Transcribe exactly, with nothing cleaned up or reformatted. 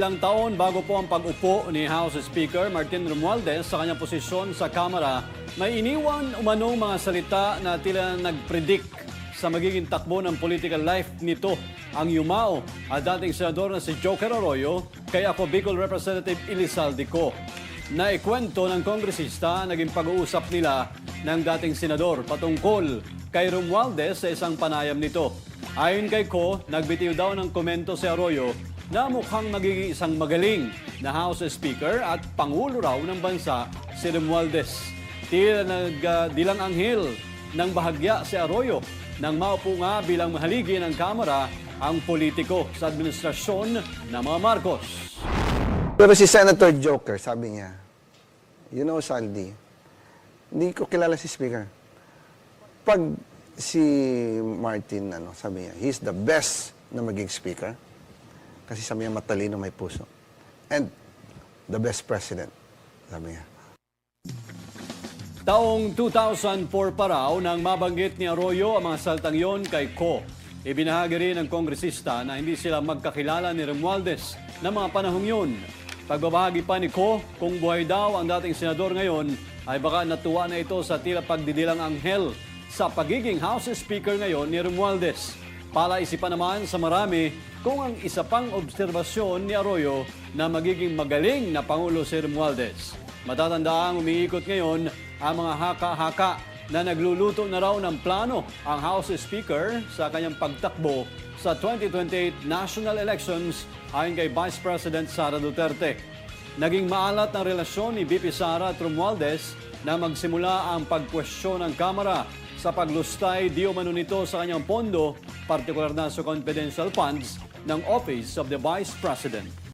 Ilang taon bago po ang pag-upo ni House Speaker Martin Romualdez sa kanyang posisyon sa Kamara, may iniwan umanong mga salita na tila nag-predict sa magiging takbo ng political life nito ang yumao at dating senador na si Joker Arroyo kay Ako Bicol Representative Elizalde Co. Naikwento ng kongresista naging pag-uusap nila ng dating senador patungkol kay Romualdez sa isang panayam nito. Ayon kay Co, nagbitiw daw ng komento si Arroyo na mukhang magiging isang magaling na House Speaker at Pangulo raw ng bansa si Romualdez. Tila nagdilang anghel ng bahagya si Arroyo nang maupo nga bilang mahaligi ng Kamara ang politiko sa administrasyon ng mga Marcos. Pero si Senator Joker, sabi niya, you know, Saldi, hindi ko kilala si Speaker. Pag si Martin, ano, sabi niya, he's the best na maging Speaker. Kasi sabi niya, matalino, may puso. And the best president, sabi niya. Taong two thousand four pa raw nang mabanggit ni Arroyo ang mga saltang yon kay Co. Ibinahagi rin ng kongresista na hindi sila magkakilala ni Romualdez na mga panahong yon. Pagbabahagi pa ni Co, kung buhay daw ang dating senador ngayon, ay baka natuwa na ito sa tila pagdidilang anghel sa pagiging House Speaker ngayon ni Romualdez. Palaisipan naman sa marami kung ang isa pang obserbasyon ni Arroyo na magiging magaling na Pangulo si Romualdez. Matatandaang umiikot ngayon ang mga haka-haka na nagluluto na raw ng plano ang House Speaker sa kanyang pagtakbo sa twenty twenty-eight national elections, ayon kay Vice President Sara Duterte. Naging maalat ang relasyon ni V P Sara at Romualdez na magsimula ang pagkwestiyon ng Kamara sa paglustay di umano nito sa kanyang pondo, partikular na sa confidential funds ng Office of the Vice President.